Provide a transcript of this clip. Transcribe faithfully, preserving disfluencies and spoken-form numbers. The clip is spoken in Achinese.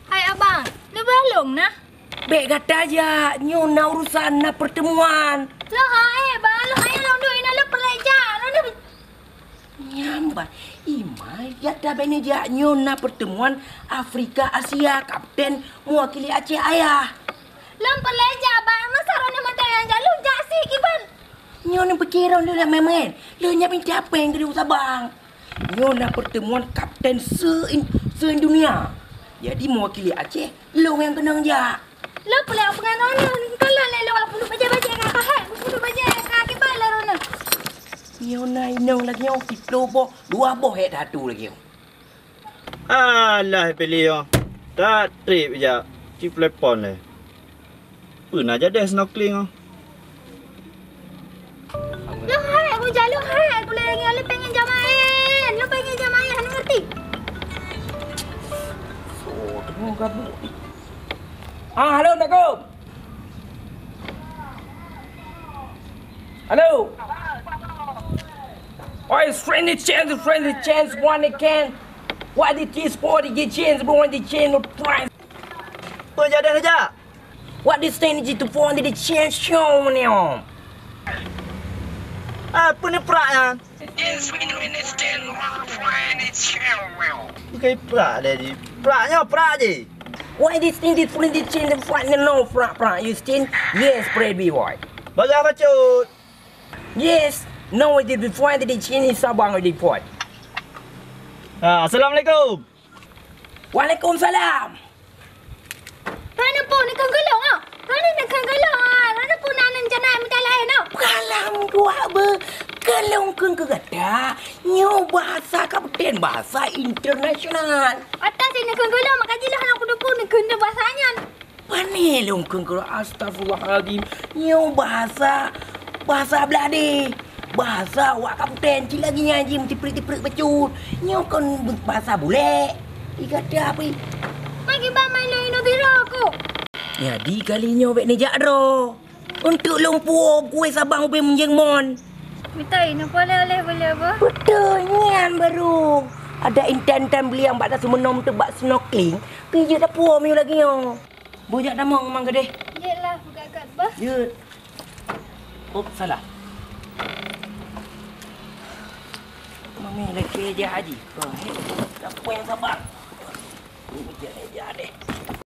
Hai abang, neuba lôn na? Bèk gata jak, nyoe na urusan, na pertemuan. Lah hai bang, lôn hai lôn duek na lôn peureulèe jak, lôn duek. Nyambat, imai gata bèk neujak, nyoe na pertemuan Afrika Asia, kapten mewakili Aceh Ayah. Lôn peureulèe jak bang, masa droeneuh mantong nyang jak, lôn jak sit kiban. Nyoe neupiké droeneuh lam maén-maén, lôn nyak pinta pèng keu Sabang. Nyoe na pertemuan kapten se-, se-dunia. Jadi mewakili Aceh, lôn nyang keunong jak. Lôn peureulèe peungan droeneuh, kalon lé lôn walaupun bajèe-bajèe ka, ka hèk, walaupun bajèe ka kiban lé droeneuh. Nyoe na inong lagèe nyoe, siplôh boh, dua boh hèk tatu lagèe nyoe. Alah, Pili nyoe. That trip jak, cit telepon lé. Peue na jadèh snorkeling nyoe? Lôn hai, aku jak lôn hai, aku lagi lôn pengen jamain, lôn pengen jamain, hana ngerti. So, tengok gabuk ni. Ah, halo, Assalamualaikum. Halo. Oi, friendly chance, friendly chance, one again. What it is for the change, bro, the change of price. Peue jadèh saja? What this thing is to for the change show ni, om? Ah, peue ni prak nyan? Bukan prak dah ji. Prak nyoe, prak ji. Why this thing different, this thing different? No, prak, prak. You think? Yes, baby boy. Bagah bacut. Yes. No, it is before the change is Sabang report. Ah, assalamualaikum. Waalaikumsalam. Droeneuh peue neukheun keu lôn, ah? Droeneuh neukheun keu lôn, ah? Droeneuh peue na rencana mita laén, ah? Kalam dua be, keu lôn kheun keu gata, nyoe bahasa kapten, bahasa internasional. Ata si neukheun keu lôn, maka jih lah hana kudeungo neukheun bahasa nyan. Pane lôn kheun keu lôn, astagfirullahalazim, nyoe bahasa, bahasa Beulade. Bahasa awak kapten, cit lagèe nyan jih meuciprek-ciprek bacut. Nyoe kon bahasa bulèk. Di gata pih. Magi bang main lôn inoe biro aku. Jadi kali nyoe bèk neujak droe. Untuk lôn puwoe kueh Sabang ubé meunjeng mon. Mita inoe oleh-oleh boleh apa? Beutôi nyan baru. Ada intan-intan beuliang bak taseumeunong teuh bak snorkeling. Pih jeuet tapuwoe meunyoe lagèe nyoe. Bujak tamong memang gadeh. Yelah, buka kat bah. Jeuet. Oh, salah. Mami lagi aja haji. Oh, hei, tak punya sabar. Ini dia aja deh.